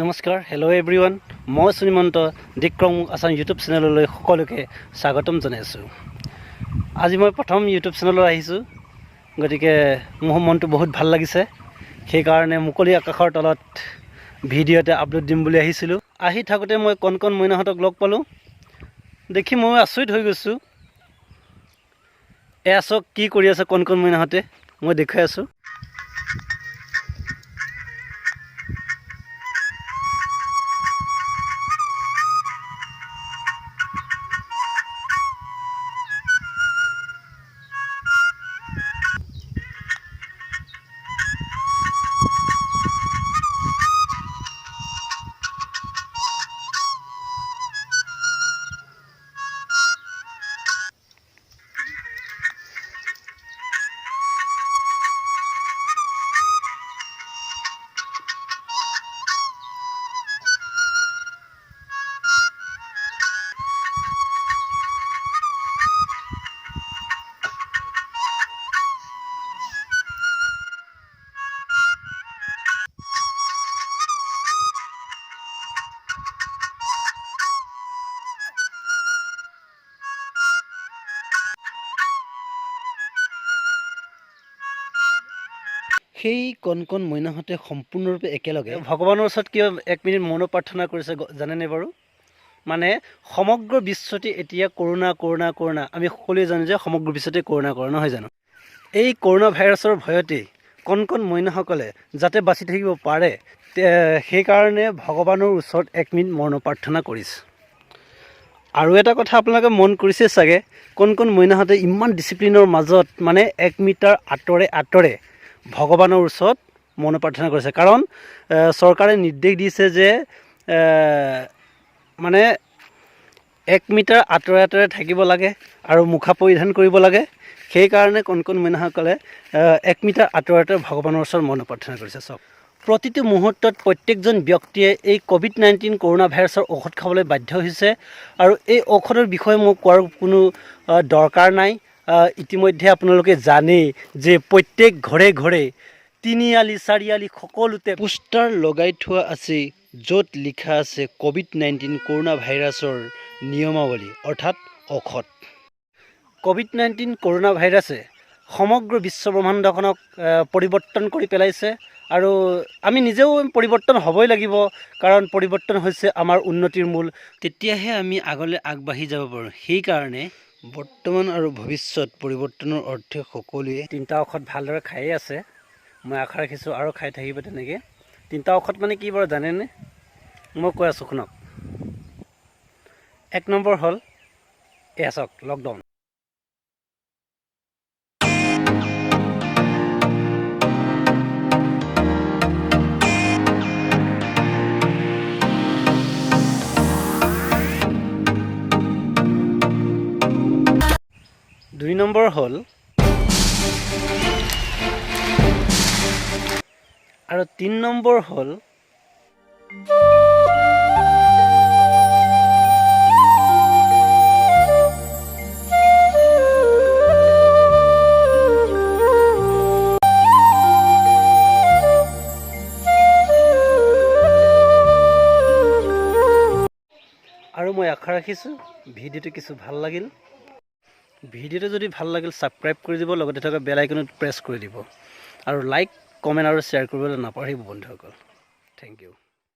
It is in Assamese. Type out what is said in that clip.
নমস্কাৰ, হেল্ল' এভৰিৱান। মই শ্ৰীমন্ত দিক্ৰম আছাম ইউটিউব চেনেললৈ সকলোকে স্বাগতম জনাইছোঁ। আজি মই প্ৰথম ইউটিউব চেনেললৈ আহিছোঁ, গতিকে মোৰ মনটো বহুত ভাল লাগিছে। সেইকাৰণে মুকলি আকাশৰ তলত ভিডিঅ' এটা আপলোড দিম বুলি আহিছিলোঁ। আহি থাকোঁতে মই কণ কণ মইনাহঁতক লগ পালোঁ, দেখি মই আচৰিত হৈ গৈছোঁ। এয়া চাওক, কি কৰি আছে কণ কণ মইনাহঁতে, মই দেখুৱাই আছোঁ। সেই কণ কণ মইনাহঁতে সম্পূৰ্ণৰূপে একেলগে ভগৱানৰ ওচৰত কিয় এক মিনিট মৌন প্ৰাৰ্থনা কৰিছে জানেনে বাৰু? মানে সমগ্ৰ বিশ্বতে এতিয়া কৰোণা, কৰোণা, কৰোণা। আমি সকলোৱে জানো যে সমগ্ৰ বিশ্বতে কৰোণা, কৰোণা, নহয় জানো? এই কৰোণা ভাইৰাছৰ ভয়তেই কণ কণ মইনাসকলে যাতে বাচি থাকিব পাৰে, সেইকাৰণে ভগৱানৰ ওচৰত এক মিনিট মৌন প্ৰাৰ্থনা কৰিছে। আৰু এটা কথা আপোনালোকে মন কৰিছে চাগে, কণ কণ মইনাহঁতে ইমান ডিচিপ্লিনৰ মাজত মানে 1 মিটাৰ আঁতৰে আঁতৰে ভগৱানৰ ওচৰত মৌন প্ৰাৰ্থনা কৰিছে। কাৰণ চৰকাৰে নিৰ্দেশ দিছে যে মানে 1 মিটাৰ আঁতৰে আঁতৰে থাকিব লাগে আৰু মুখা পৰিধান কৰিব লাগে। সেইকাৰণে কণ কণ মইনাসকলে 1 মিটাৰ আঁতৰে আঁতৰে ভগৱানৰ ওচৰত মৌন প্ৰাৰ্থনা কৰিছে। চাওক, প্ৰতিটো মুহূৰ্তত প্ৰত্যেকজন ব্যক্তিয়ে এই ক'ভিড নাইণ্টিন কৰোণা ভাইৰাছৰ ঔষধ খাবলৈ বাধ্য হৈছে। আৰু এই ঔষধৰ বিষয়ে মোক কোৱাৰ কোনো দৰকাৰ নাই। ইতিমধ্যে আপোনালোকে জানেই যে প্ৰত্যেক ঘৰে ঘৰে তিনিআলি চাৰিআলি সকলোতে পোষ্টাৰ লগাই থোৱা আছে, য'ত লিখা আছে ক'ভিড নাইণ্টিন কৰোণা ভাইৰাছৰ নিয়মাৱলী অৰ্থাৎ ঔষধ। ক'ভিড নাইণ্টিন কৰোণা ভাইৰাছে সমগ্ৰ বিশ্ব ব্ৰহ্মাণ্ডখনক পৰিৱৰ্তন কৰি পেলাইছে আৰু আমি নিজেও পৰিৱৰ্তন হ'বই লাগিব, কাৰণ পৰিৱৰ্তন হৈছে আমাৰ উন্নতিৰ মূল। তেতিয়াহে আমি আগলৈ আগবাঢ়ি যাব পাৰোঁ। সেইকাৰণে বৰ্তমান আৰু ভৱিষ্যত পৰিৱৰ্তনৰ অৰ্থে সকলোৱে তিনিটা ঔষধ ভালদৰে খায়েই আছে। মই আশা ৰাখিছোঁ আৰু খাই থাকিব তেনেকৈ। তিনিটা ঔষধ মানে কি বাৰু জানেনে? মই কৈ আছোঁ শুনক। 1 নম্বৰ হ'ল এয়া চাওক, লকডাউন। 2 নম্বৰ হ'ল আৰু 3 নম্বৰ হ'ল আৰু মই আশা ৰাখিছোঁ ভিডিঅ'টো কিছু ভাল লাগিল। ভিডিঅ'টো যদি ভাল লাগিল ছাবস্ক্ৰাইব কৰি দিব, লগতে থকা বেল আইকনত প্ৰেছ কৰি দিব আৰু লাইক, কমেণ্ট আৰু শ্বেয়াৰ কৰিবলৈ নাপাহৰিব বন্ধুসকল। Thank you.